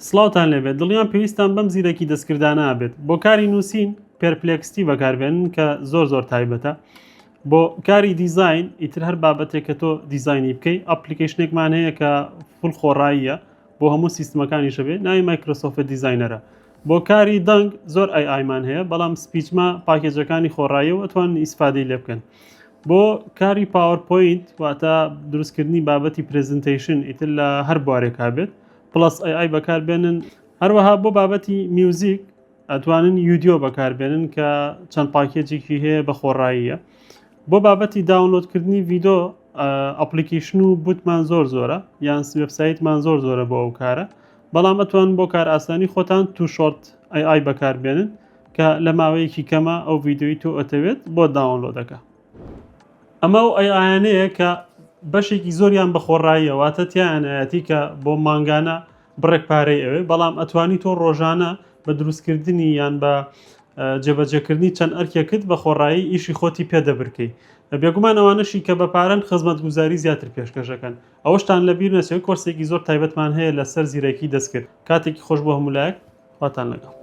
سڵاوتان لێبێت دڵنیام پێویستان بەم زیرەکی دەستکردانە ئەبێت بۆ کاری نووسین Perplexity بەکاربێنن کە زۆر زۆر تایبەتە بۆ کاری دیزین ئیتر هەر بابەتێک کە تۆ دیزینی بکەی application ێکمان هەیە کە full خۆڕاییە بۆ هەموو سیستمەکانی شەبێ ناوی Microsoft Designer ە بۆ کاری دەنگ زۆر AI مان هەیە بەڵام Speechma package ەکانی خۆڕایی و ئەتوان ئیسفادەی لێ بکەن بۆ کاری PowerPoint واتە دروستکردنی بابەتی presentation ئیتر لە هەر بوارێکا بێت Plus AI بەکاربێنن هەروەها بۆ بابەتی میوزیک ئەتوانن Udio بەکاربێنن کە چەند package ێکی هەیە بە خۆڕاییە بۆ بابەتی download کردنی ڤیدۆ application و bot مان زۆر زۆرە یان وێبسایتمان زۆر زۆرە بۆ ئەو کارە بەڵام ئەتوان بۆ کار ئاسانی خۆتان 2Shot AI بەکاربێنن کە لە ماوەیەکی کەمە ئەو ڤیدیۆی تۆ ئەتەوێت بۆ download ەکە. ئەمە ئەو AI انەیە کە بەشێکی زۆریان بە خۆڕاییە واتە تیایانایەتی کە بۆ مانگانە بڕێک پارەی ئەوێ بەڵام ئەتوانی تۆ ڕۆژانە بە دروستکردنی یان بە جێبەجێکردنی چەند ئەرکێکت بە خۆڕایی ئیشی خۆتی پێ دەبرکەی بێگومان ئەوانەشی کە بە پارەن خزمەتگوزاری زیاتر پێشکەشەکەن ئەوەشتان لەبیر نەچێت کۆرسێکی زۆر تایبەتمان هەیە لەسەر زیرەکی دەستکرد کاتێکی خۆش بۆ هەموو لایەک خواتان لەگەڵ.